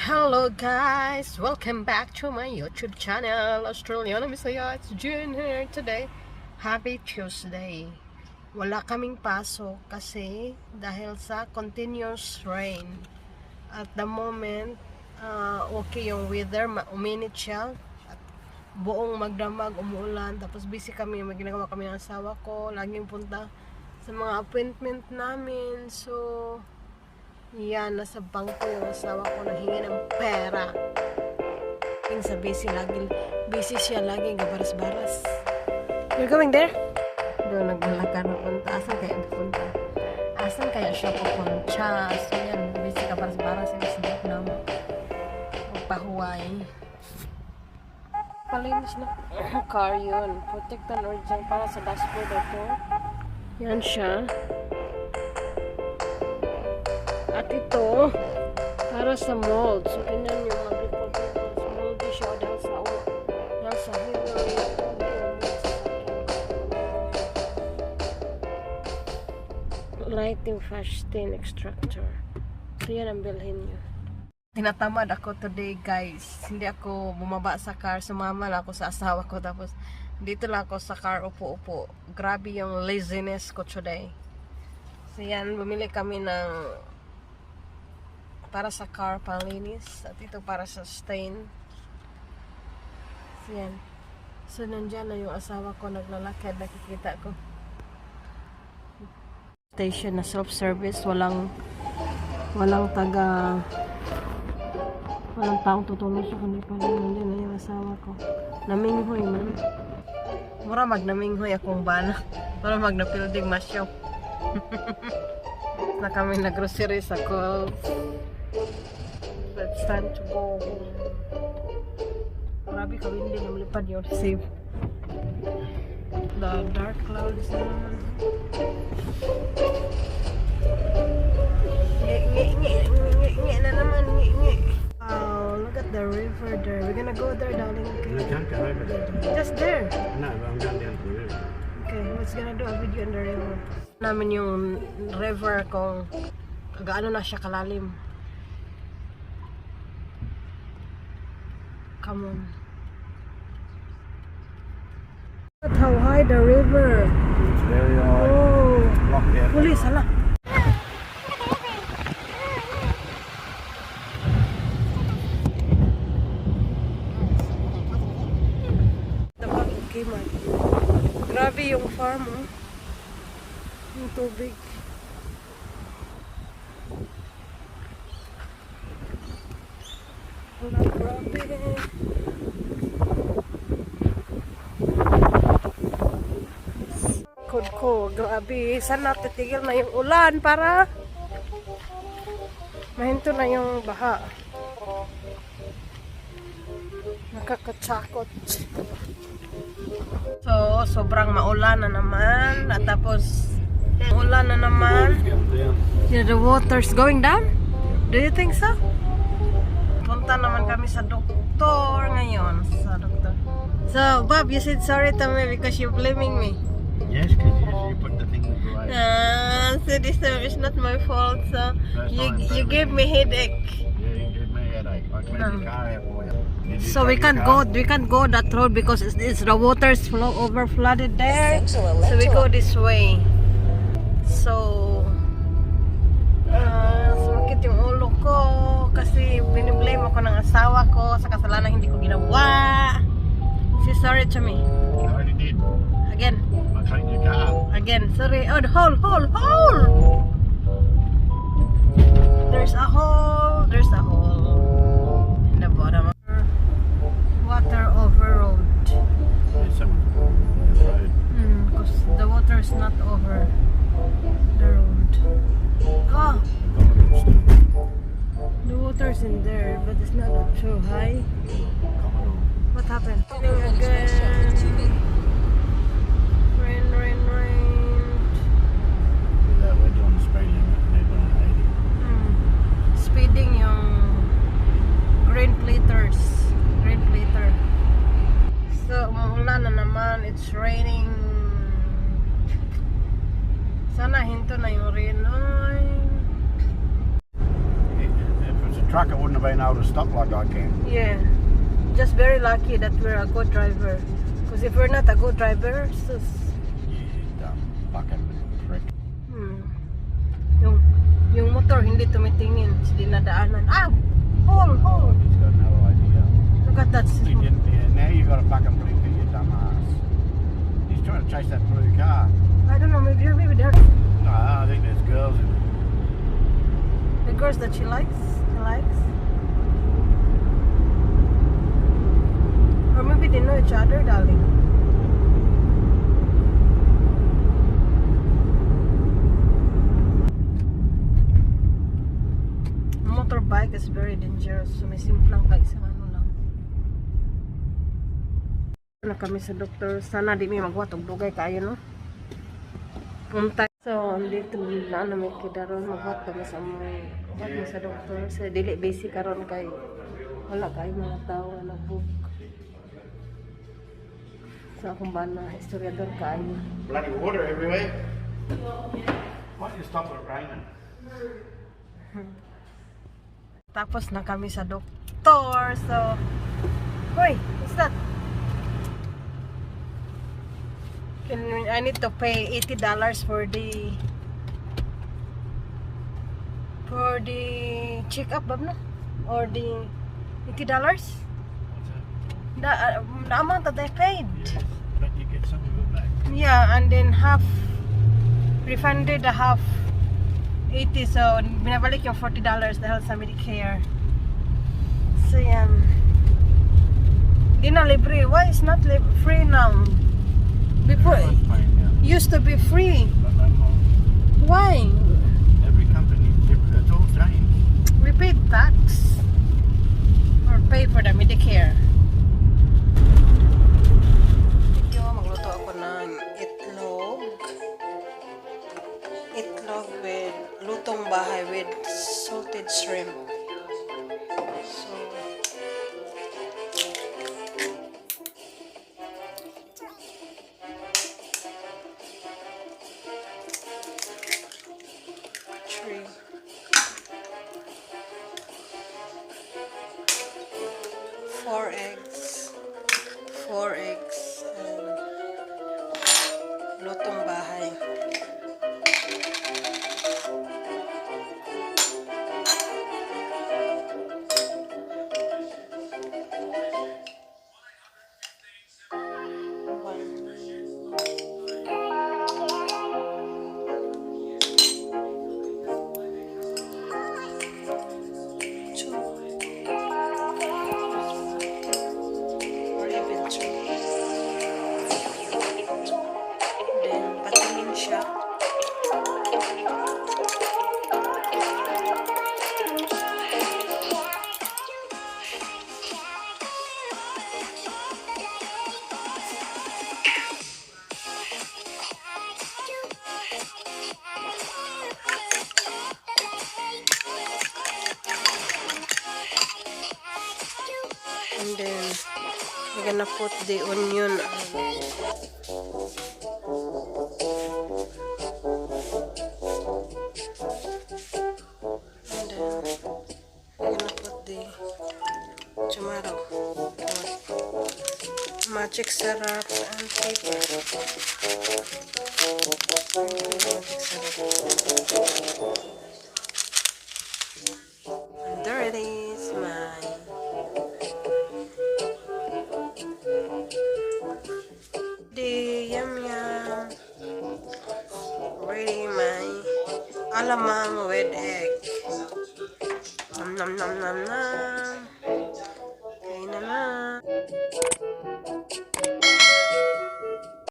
Hello guys! Welcome back to my YouTube channel, Australiana Bisaya. It's June here today. Happy Tuesday. Wala kaming pasok kasi dahil sa continuous rain. At the moment, okay yung weather, uminit siya. At buong magdamag, umuulan. Tapos busy kami, may ginagawa kami ng asawa ko. Laging punta sa mga appointment namin. So, yan, nasa bangko yung asawa ko, nanghingi ng pera. Yung sa busy, lagi, busy siya lagi, gabaras-baras. You're going there? Doon, naglalakad papunta. Asan kaya pupunta? Asan kaya siya pupunta? So yan, busy ka baras-baras yung isda na mo. Magpahuway. Palinis na car yun. Protectant original para sa dashboard ito. Yan siya. At ito, para sa mold. So, tingnan nyo mga people, people. Moldy siya dahil sa heavy rain. Lighting fast stain extractor. So, yan ang bilhin nyo. Tinatamad ako today, guys. Hindi ako bumaba sa car. Sumama lang ako sa asawa ko. Tapos, dito lang ako sa car upo-upo. Grabe yung laziness ko today. So, yan. Bumili kami ng para sa car panglinis at ito para sa stain. So, yan. So, nandyan na yung asawa ko naglalakad. Nakikita ko. Station na self-service. Walang taong tutulong sa kanila. Nandiyan na yung asawa ko. Naminghoy man. Mura magnaminghoy akong bana. Mura magnapilding masyo. Na kami nag-grocery sa Coles. So it's time to go home. Grabe ka windy na malipad yung save. The dark clouds na naman. Nge, nge, nge, nge, nge na naman, nge, nge. Wow, look at the river there. We're gonna go there, darling. We Okay? can't go over there. Just there. No, but I'm going down to the river. Okay, let's gonna do a video on the river. Namin yung river kung gaano na siya kalalim. Come on. Look at how high the river. It's very high. Oh, Locked out. Police, hala. Dapat okay man. Grabe yung farm, oh. Yung tubig. Hala, grabe. Likod ko, grabe. Sana titigil na yung ulan para mahinto na yung baha. Nakakatakot. So, sobrang maulan na naman. At tapos, ulan na naman. Water's going down. Yeah, the water's going down? Do you think so? Punta naman kami sa doktor ngayon. Sa doktor. So, Bob, you said sorry to me because you're blaming me. Yes, because you put the thing right. Ah, so this time it's not my fault. So, That's you not you blaming gave me headache. Yeah, you gave me a headache. I cleaned No. your car out for you. Did you So we clean your can't go car? we can't go that road because it's the waters flow over flooded there. So we go this way. So sumakit yung ulo ko kasi biniblame ako ng asawa ko sa kasalanan hindi ko ginawa. Say sorry to me. I already did. Again. I cleaned your car. Again. Sorry. Oh, the hole, hole, hole! There's a hole. There's a hole in the bottom. Water over road. There's someone on the road. Because the water is not over the road. Oh, Commodore's still. The water's in there, but it's not too high. Commodore. What happened? Again. naman. It's raining. Sana hinto na yung rain. Ay. If it was a truck, I wouldn't have been able to stop like I can. Yeah. Just very lucky that we're a good driver. Because if we're not a good driver, sus. You dumb fucking prick. Yung motor hindi tumitingin. Hindi nadaanan. Ah! Hole! Hole! He's got no idea. Look at that. He didn't, yeah, now you got a fucking blinker, you dumb ass. He's trying to chase that blue car. I don't know, maybe they're No, I think there's girls in it. The girls that she likes. He likes. Or maybe they know each other, darling. Motorbike is very dangerous. Sumisimplang ka isang ano lang. Na kami sa doktor. Sana di mi magwat og dugay kayo, no? Punta. So, andito na namin kidaron magwat kami sa mga wat mi sa doktor. Sa dili busy karon kay wala kay mga tao nga nag-book. Sa akong bana, istoryador kaayo. Bloody water everywhere. Why don't you stop it raining? Tapos na kami sa doktor. So, hoy, what's that? I need to pay $80 for the checkup, bab, no? Or the $80? What's that? The amount that I paid. Yes, but you get some of it back. Yeah, and then half refunded, the half 80, so binabalik yung $40 dahil sa Medicare. So yan. Di na libre. Why is not free now? Before, Everyone's paying now. Used to be free. But no more. Why? Every company, it's all changed. We pay tax or pay for the Medicare. Yo, magluto ako ng itlog. Itlog with lutong bahay with salted shrimp. So, three, four eggs, four eggs, and lutong bahay. One. Two. Or even three. Then, patingin siya. And then, we're gonna put the onion and then we're gonna put the tomato, magic syrup and pepper. Magic syrup. And there it is, my the yum yum. Ready, my alamang with egg. Nom nom nom nom nom.